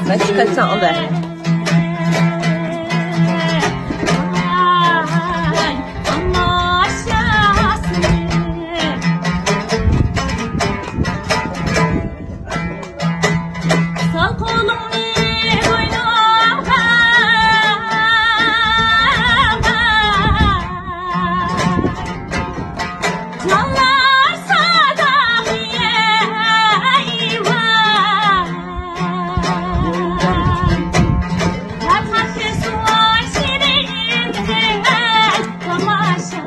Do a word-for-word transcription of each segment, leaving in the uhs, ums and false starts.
مەن چىقارساڭ ئۇ بەر. سال قولۇڭنى بوينۇمغا، جانلار ساداقى ئەيۋان. پەرھات سۇ شېرىن تاماشاسى.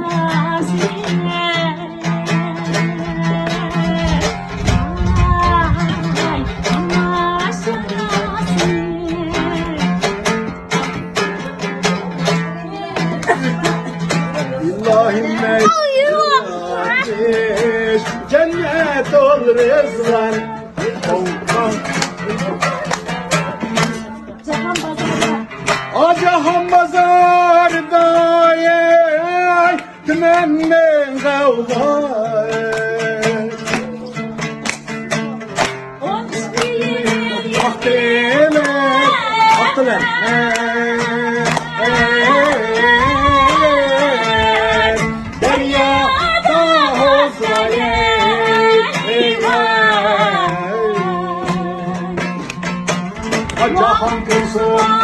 ئىلاھىم، جەننەتۇل رىزۋان. جاھان بازاردا، ئا، جاھان بازاردا، ئەي، تۈمەنمەن غەۋغا. ئاق تىلىم، ئاق تىلىم. دەريادا ھوسۇلى. جاھان كۆرسۇن.